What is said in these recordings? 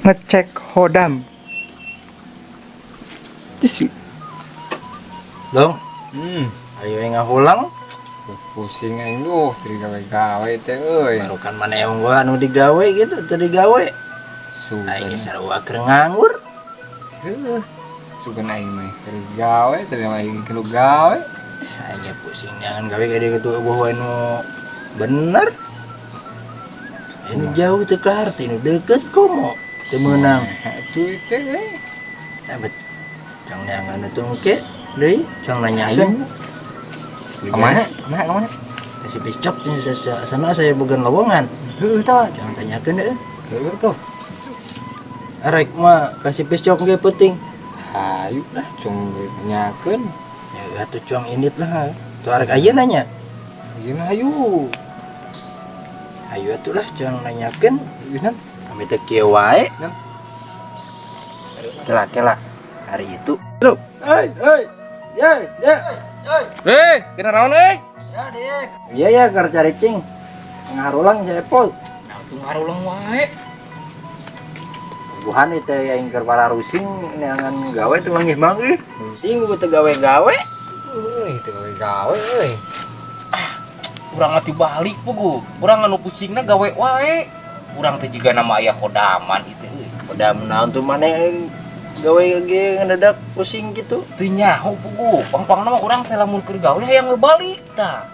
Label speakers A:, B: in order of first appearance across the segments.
A: Ngecek hodam. Terus
B: Dong, ayo yang ngahulang.
C: Pusing aing duh, teu gawe-gawe teh euy.
B: Barukan mana yang gua anu digawe gitu, teu digawe.
C: Sugan.
B: Aing sarua keur nganggur.
C: Heuh. Sugan aing mah keur gawe, teu aing keur gawe.
B: Aing ge pusing jangan gawe kayak gitu eueuh wae nu bener. Ini jauh teu kaharti, nu deket komo teu meunang.
C: Atuh teh euy.
B: Bet. Jang neangan atuh engke deui, jang nanyakeun.
C: Kemana? Kemana? Kemana?
B: Kasih besok sana saya bukan lowongan.
C: Heuh tah.
B: Jangan tanyakeun deh.
C: Heuh tuh.
B: Arek mah kasih besok ge penting.
C: Hayu lah cung tanyakeun.
B: Ya atuh cuang indit lah. Tuh arek ayeuna nya.
C: Ayeuna hayu.
B: Hayu atuh lah cuang nanyakeun.
C: Ayeuna
B: Kami teh kieu wae.
C: Nam.
B: Kela kela hari itu.
A: Hei, hei. Ya, ya.
C: Hei, kena naon euy?
B: Ya, Dek. Iya ya, keur cari cing. Ngarulang saya pol.
C: Nah, tuh ngarulang wae.
B: Buhan itu yang keur pararusing neangan gawe teu manggih-manggih. Rusing gua teu gawe-gawe.
C: Euy, teu gawe-gawe euy.
D: Ah, urang mah tibalik pugu. Urang anu pusingna gawe wae. Urang teh jiga nama aya kodaman itu euy.
B: Kodam naon tuh maneh gawe ge ngedadak pusing gitu.
D: Teu nyaho pugu. Pang-pangna mah urang teh lamun keur gawe hayang we balik tah.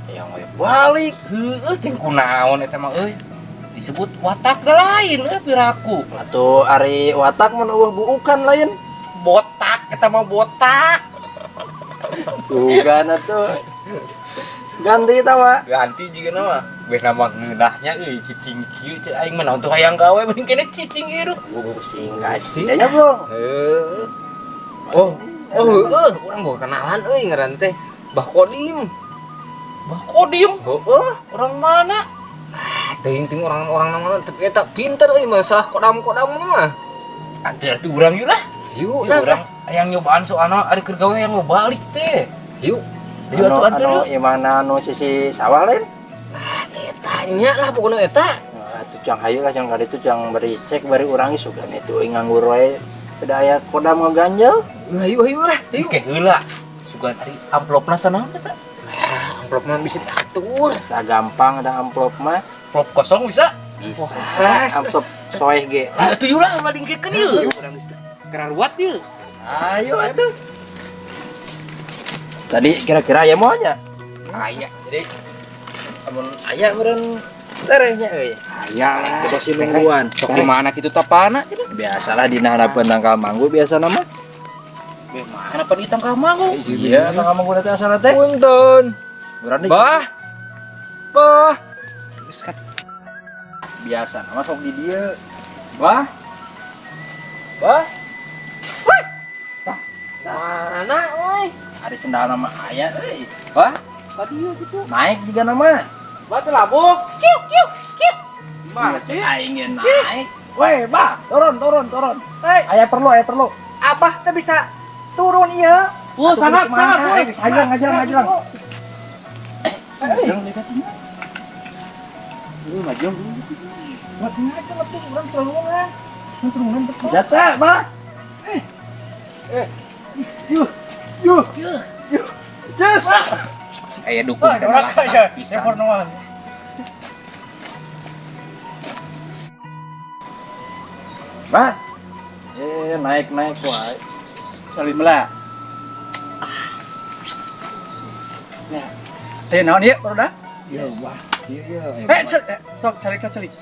B: Hayang we balik.
D: Heueuh teh kunaon eta mah euy. Disebut watak da lain euy piraku.
B: Atuh ari watak mun eueuh buukan lain.
D: Botak eta mah botak.
B: Sugan atuh. Ganti ta mah.
D: Ganti jiga nama. Beh nama ngeunahnya euy cicing kieu cek aing mah naon tuh hayang gawe mending kene cicing ieu.
B: Pusing guys. Ya Bung.
C: Heuh. Oh, oh heueuh, urang boga kenalan euy ngaran teh Bah Kodim.
D: Bah Kodim?
C: Heueuh,
D: orang mana?
C: Ah, teuing teuing orang-orang mana tapi eta pinter euy masalah kodam-kodam mah.
D: Atuh atuh urang yeuh lah.
C: Yuk,
D: Yuk urang hayang nyobaan soalna ari keur gawe hayang balik teh.
C: Yuk.
D: Yuk atuh atuh.
B: Anu imahna anu sisi sawah lain?
C: Ah, eta nya lah pokona eta.
B: Nah, atuh cang hayu lah cang kaditu cang beri cek bari urang sugan itu nganggur wae. Kada aya kodam ngaganjel.
C: Hayu hayu lah.
D: Hayu ke heula. Sugan ari amplopna sanaon eta?
C: Nah, amplop mah bisa diatur.
B: Sagampang ada amplop mah.
D: Amplop kosong bisa?
B: Bisa.
C: Wah,
B: amplop soeh ge.
D: Atuh yeuh lah ulah dingkekeun ieu. Urang geus kararuat ieu.
B: Ayo atuh. Tadi kira-kira aya moal nya?
D: Aya.
B: Jadi amun aya meureun terehnya euy.
C: Aya lah.
B: Sok si nungguan.
D: Sok di mana kitu tapana cenah?
B: Biasalah dina harapan tangkal manggu biasa nama.
D: Be mana pan ieu tangkal manggu?
B: Iya, tangkal manggu teh asalna teh.
C: Punten.
B: Berani.
C: Bah. Bah.
B: Biasa nama sok di dieu.
C: Bah. Bah. Woi. Mana euy?
B: Ari sendal nama aya euy.
C: Bah.
B: Ka dieu kitu. Naik juga nama.
D: Bah teu labuk. Kiuk kiuk kiuk. Mana sih?
B: Aing ge naik. Weh, bah, turun turun turun.
A: Hei,
B: Aya perlu, aya perlu.
A: Abah teh bisa turun ieu.
D: Oh, sangat sangat woi.
B: Ngajelang, ngajelang, ngajelang.
D: Ngajelang.
A: Ngajelang atuh urang tulungan. Tulungan betul.
B: Jatah, bah.
A: Yuh. Yuh. Yuh. Cus.
D: Aya dukun
A: Wah,
D: teh
A: orang
D: malah
A: kaya.
D: pisan.
A: Pornoan.
B: Bah. Naik naik wae.
A: Salim lah. Nah, ayo naon ieu barudak?
C: Ya wah. Iya, iya.
A: Sok cari ka celik.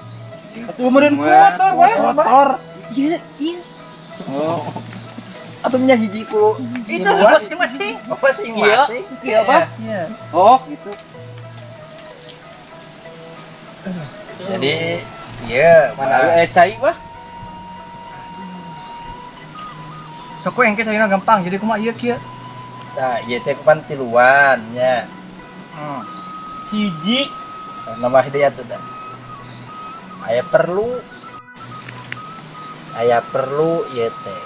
A: Atuh meureun kotor wae.
B: Kotor.
A: Iya, iya.
C: Oh.
B: Atuh nya hiji ku
A: Itu masing-masing.
B: Oh, masing-masing.
D: Iya, Bah.
A: Iya.
D: Oh, gitu.
B: Jadi, iya,
D: Mana aya cai, Bah?
A: Sok we engke carina gampang. Jadi kumaha ieu kieu?
B: Nah, ieu teh pan tiluan nya.
D: Hiji.
B: Nambah deui atuh tah. Aya perlu. Aya perlu ieu teh.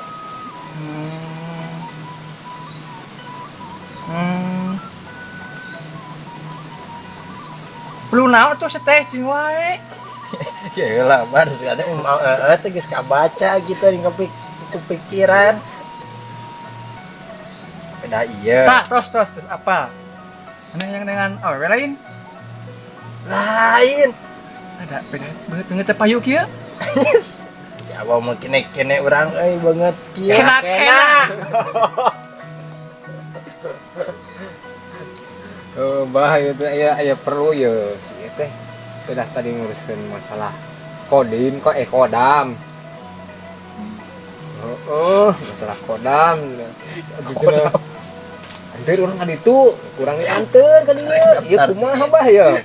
A: Perlu naon tuh seteh cing wae.
B: Ya lah, bar sekali teh geus kabaca gitu di kepikiran. Beda iya.
A: Tah, terus terus terus apa? Mana yang dengan awewe lain?
B: Lain.
A: Ada beda banget banget teh payu kieu.
B: Siapa mau kene-kene urang euy banget kieu.
A: Kena kena.
C: Oh, bah itu aya aya perlu ya si ieu teh. Udah tadi ngurusin masalah kodim kok kodam. Oh, oh, masalah kodam. Kodam. Anter urang ka ditu, kurang dianteur ka dieu. Ieu kumaha bah ya?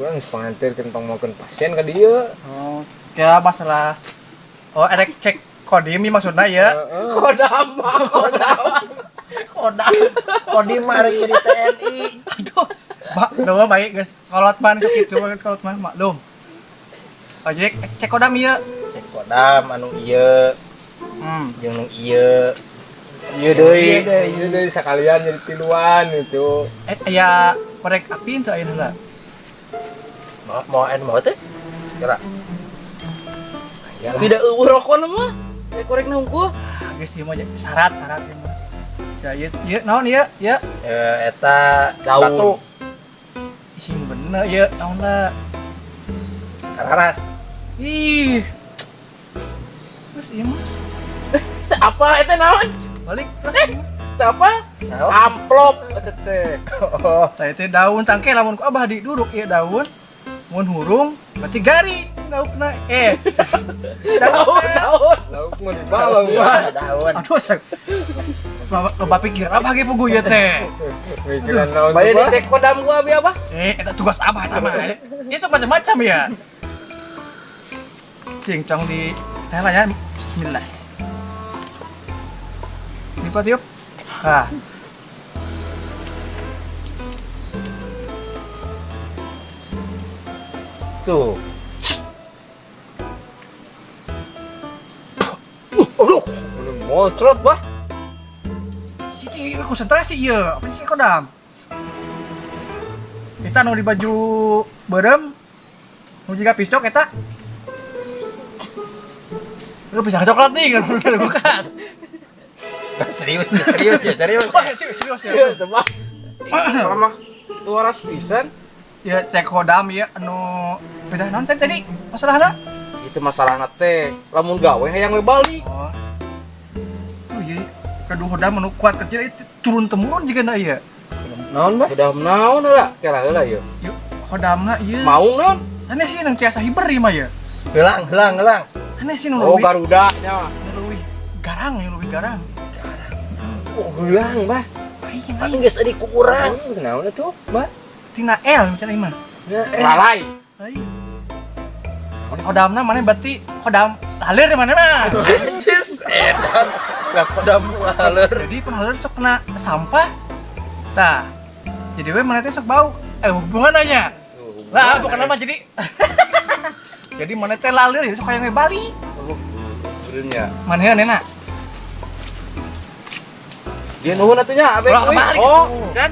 C: Kurang geus panganteurkeun pangmaokeun pasien ka dieu.
A: Oh, kira masalah. Oh, erek cek kodim ini maksudnya ya.
C: Heeh.
B: Kodam, kodam. Kodam. Kodim mah rek jadi TNI.
A: Aduh. Pak, doa baik guys. Kolot man sok kitu geus kolot mah maklum. Oh, jadi cek kodam ieu.
B: Cek kodam anu ieu jeung nu ieu.
C: Ieu deui, ieu deui sakalian jadi tiluan gitu.
A: Eh, aya korek api henteu ayeuna heula?
B: Mau mau anu mau teh? Kira.
C: Iyalah.
D: Tidak eueuh rokona mah. Eh korekna hungkul.
A: Ah, geus ieu mah syarat-syarat ieu mah. Ya ieu ieu naon ieu? Ieu
B: Eta
D: Daun.
B: batu
A: sing bener ieu naonna?
B: kararas.
A: Ih. Terus ieu mah
D: Teu apa eta naon?
A: balik.
D: Teu apa?
B: Naon?
D: Amplop eta teh.
B: Oh,
A: Tah itu daun tangke lamun ku abah diduruk ieu daun. Mun hurung berarti gari laukna eh.
D: Daun, daun.
C: Lauk mah dibawa mah.
B: daun.
A: Aduh, saya loba pikir abah ge puguh ieu teh.
C: Mikiran naon
D: Bade
C: tuh, Bah?
D: dicek kodam gua abi apa?
A: Eh, eta tugas abah eta mah. Ieu sok macam-macam ya. Cincong di teh lah ya. Bismillah. Lipat yuk. Ah.
B: Tuh. Aduh,
C: Udah mocrot, Bah.
A: Cici konsentrasi ieu. Apa sih kodam? Eta nu di baju beureum. Nu jiga piscok eta. Lu pisang coklat nih kan udah bukan.
B: serius ya, serius ya, serius.
A: Wah, serius serius ya.
D: Teu mah. Lama tuaras pisan.
A: Ya cek kodam ya anu beda naon tadi tadi masalahna?
D: Itu masalahna teh. Lamun gawe hayang we balik.
A: Oh. Oh iya, kedua hodam anu kuat kecil itu turun temurun juga na iya.
C: Naon, Bah?
D: Udah naon heula? Kela heula ieu.
A: Yuk, hodamna ieu.
D: Maung naon?
A: Aneh sih nang tiasa hiber ieu mah ya.
B: Helang, helang, helang.
A: Aneh sih nu
D: Oh,
A: leuwih.
D: Garuda nya.
A: Nu leuwih garang, nu leuwih garang.
C: Oh, heulang, Bah.
A: Aing
B: Paling geus tadi ku urang.
C: Naon atuh, Bah?
A: Tina L macam ieu mah.
C: Nah,
D: Lalai.
A: Aing. Hodamna mana berarti hodam halir mana mah.
B: Jis, edan. Lah kodam haler.
A: Jadi pun halir sok kena sampah. Tah. Jadi we mana teh sok bau. Eh hubungan aja. Lah, bukan apa jadi. Jadi mana teh lalir ya sok hayang we balik.
D: Beureunya.
A: Mana nena?
D: Dia nuhun atuh nya abe.
A: Ulah kebalik.
D: Oh, kan?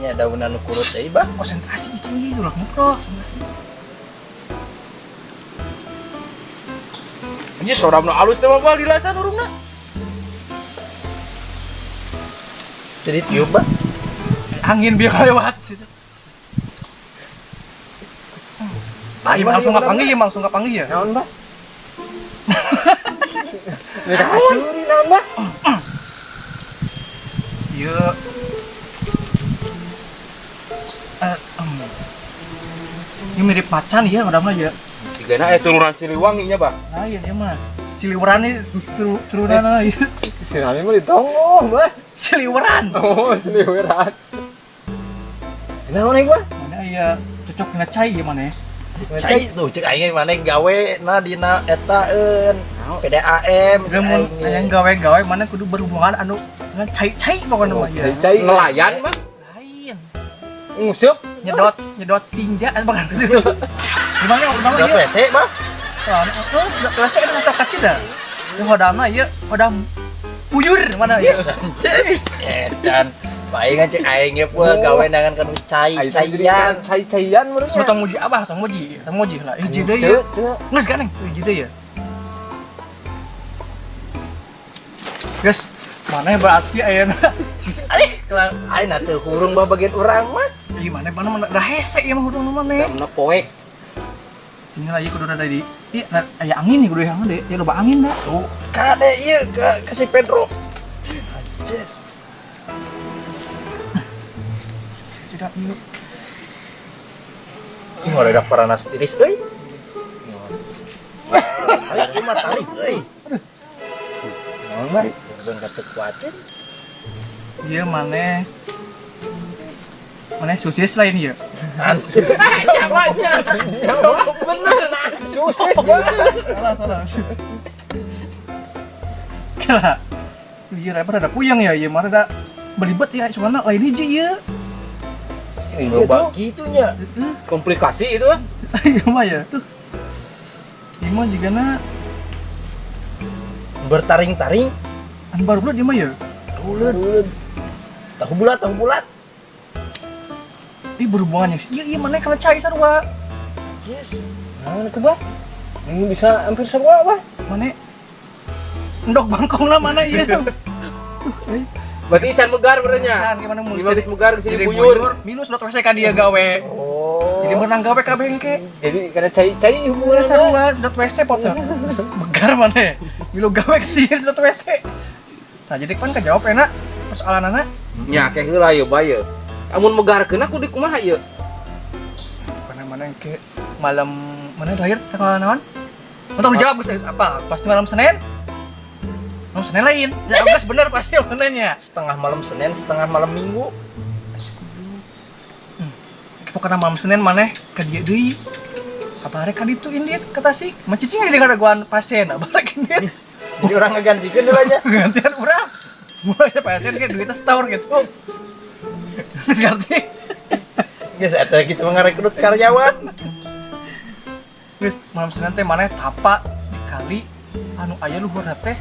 B: Nya daun anu kurut deui, Bah.
A: Konsentrasi itu ulah ngobrol.
D: Anjir soramna alus teh mah Bah dilasan urungna.
B: Jadi tiup, Bah.
A: Angin biar lewat gitu. Ah, iya, langsung nggak panggil ya, langsung nggak panggil ya.
C: Naon, Bah? Mereka kasuri naon, Bah?
A: Iya. Ini mirip macan ya, madamnya ya.
D: Sigana turunan Siliwangi nya, Bah.
A: Nah, iya dia mah. Siliweran ini turunan iya.
C: Sinami mah ditonggoh, Bah.
A: Siliweran.
C: Oh, siliweran. Naon ieu, Bah?
A: Mana ya cocok ngecai ya mana ya?
B: Cai tuh cek aing mana gawe na dina eta eun PDAM
A: Dia mun yang gawe-gawe mana kudu berhubungan anu dengan cai-cai pokoknya mah ya.
C: Cai-cai.
D: Nelayan, Bah.
A: Lain.
C: Nguseup.
A: Nyedot, nyedot tinja bakal gitu. Gimana gimana
B: Nyedot
A: ieu?
B: WC, Bah.
A: Soalnya oh, WC itu tak kecil dah. Itu hodamna ieu hodam buyur mana ya?
B: Yes, edan. Paling cek aing ge poe gawe nangan kanu cai-caian.
C: Cai-caian meureun.
A: Semua tong muji abah, tong muji lah. Hiji deui ya. Geus ganeng, hiji deui ya. Guys, mana berarti ayeuna sisi alih
B: ayeuna teu hurung bah bagian urang mah.
A: Ieu mana mana da hese ieu mah hurung mah ne.
D: Damna poek.
A: Tinggal aja kudu rada di ieu aya angin nih kudu yang gede, ya loba angin da.
B: Tuh, kade ieu ka si Pedro. Yes.
A: Tidak ieu.
B: Ih, ada paranas tiris euy. Tarik mah tarik euy.
C: Naon mah?
B: Jangan kata kuatin.
A: Ieu maneh maneh susis lain ieu.
D: Jawabannya.
C: Bener. Susis banget.
A: Salah. Kira. Ieu rada rada puyeng ya, ieu mah rada belibet ya, soalna lain hiji ieu.
B: Loba kitunya.
D: Komplikasi itu.
A: Ieu mah ya, tuh. Ieu mah jigana
B: bertaring-taring.
A: Anu baru bulat ieu mah ya.
B: Bulat. Tahu bulat,
A: Ini berhubungan yang iya mana kalau cai sarua.
B: Yes.
C: Naon itu bah? Ini bisa hampir sarua bah.
A: Mana? Endok bangkong lah mana iya.
D: Berarti ican megar berenya.
A: Ican gimana mun?
D: Lima megar kesini buyur.
A: Minus dot WC ka dia gawe.
C: Oh.
A: Jadi menang gawe ka bengke.
C: Jadi karena cai-cai hubungan
A: sarua dot WC potnya. Megar mana? Milu gawe ka sih dot WC. Nah, jadi kan kejawab enak persoalanana.
D: Nya ke heula ieu bae. Amun megarkeun aku di kumaha ieu?
A: Mana-mana ke malam mana lahir tanggal naon? Untuk dijawab geus apa? Pasti malam Senin? Malam Senin lain. Ya geus bener pasti Seninnya.
B: Setengah malam Senin, setengah malam Minggu.
A: Pokokna malam Senin maneh ka dieu deui. Kabare ka ditu indit ka Tasik. Mah cicing di kadaguan pasien, barek indit.
B: Jadi orang ngegantikeun heula nya.
A: Gantian urang. Mulai pasien ke duitnya setor gitu. Geus ngerti.
B: Geus eta kitu mah ngarekrut karyawan.
A: Geus malam Senin teh maneh tapa di kali anu aya luhurna teh.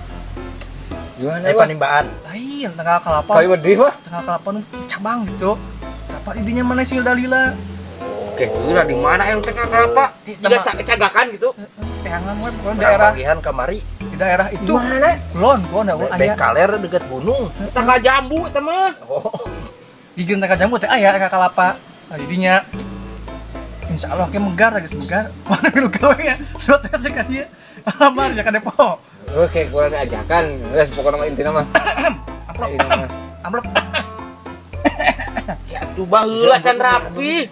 C: Gimana?
B: Panimbaan.
A: Lain tanggal kalapa.
C: Kali wedi mah.
A: Tanggal kalapa nu cabang gitu. Tapa di dinya maneh sing dalila.
D: Oke, heula di mana anu tanggal kalapa? Jiga cagakan gitu.
A: Teangan we pokona daerah
B: bagian kamari.
A: Di daerah itu.
C: Mana?
A: Kulon, kulon aya.
B: Bekaler dekat gunung.
D: Tanggal jambu eta mah.
B: Oh.
A: Di tanggal jambu teh aya tanggal kalapa. Nah, jadinya insya Allah ke megar geus megar. Mana lu gawe ya? Surat teh ka dieu. Amar ya ka Depok.
C: Oke, gua ajakan. Geus pokona mah intina mah.
A: Amplop. Amplop.
D: Ya tuh baheula can rapi.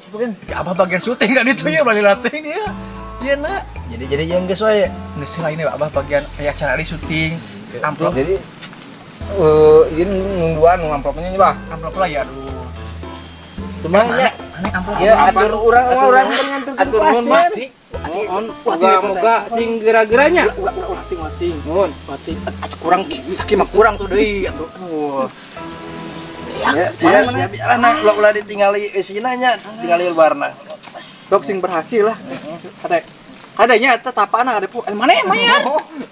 A: Ya abah bagian syuting kan itu ya bali latih ya. Iya nak.
B: Jadi yang geus wae.
A: Geus lah ini abah bagian aya acara di syuting. Amplop.
C: Jadi ieu nungguan nu amplopnya nya, Bah.
A: Amplop lah ya aduh.
D: Kumaha nya?
A: Aneh amplop.
D: Ya atur
C: urang nganterkeun pasien.
D: Moga-moga sing geura-geuranya.
A: Ulah ting.
D: Nuhun.
A: Mati. Kurang sakieu mah kurang tuh deui atuh. Aduh.
B: Ya, ya biarlah ulah ditinggali eusina nya, tinggali luarna.
A: Boxing berhasil lah. Kata adanya eta tapana ada mana ya mayar?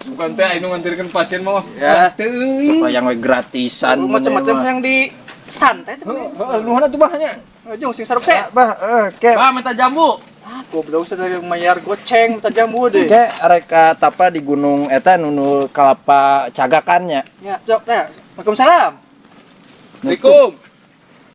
C: Bukan teh anu nganterkeun pasien mah.
B: Ya.
C: Teuing.
B: Yang we gratisan
A: macam-macam yang di santai teh.
C: Heeh, nuhun atuh bah nya.
A: Jung sing sarup se.
B: Bah, ke.
D: Bah minta jambu.
A: Ah, goblok usah dari mayar goceng minta jambu deh.
B: Ke reka tapa di gunung eta nu kalapa cagakannya.
A: Ya, jok teh. Waalaikumsalam.
D: Assalamualaikum.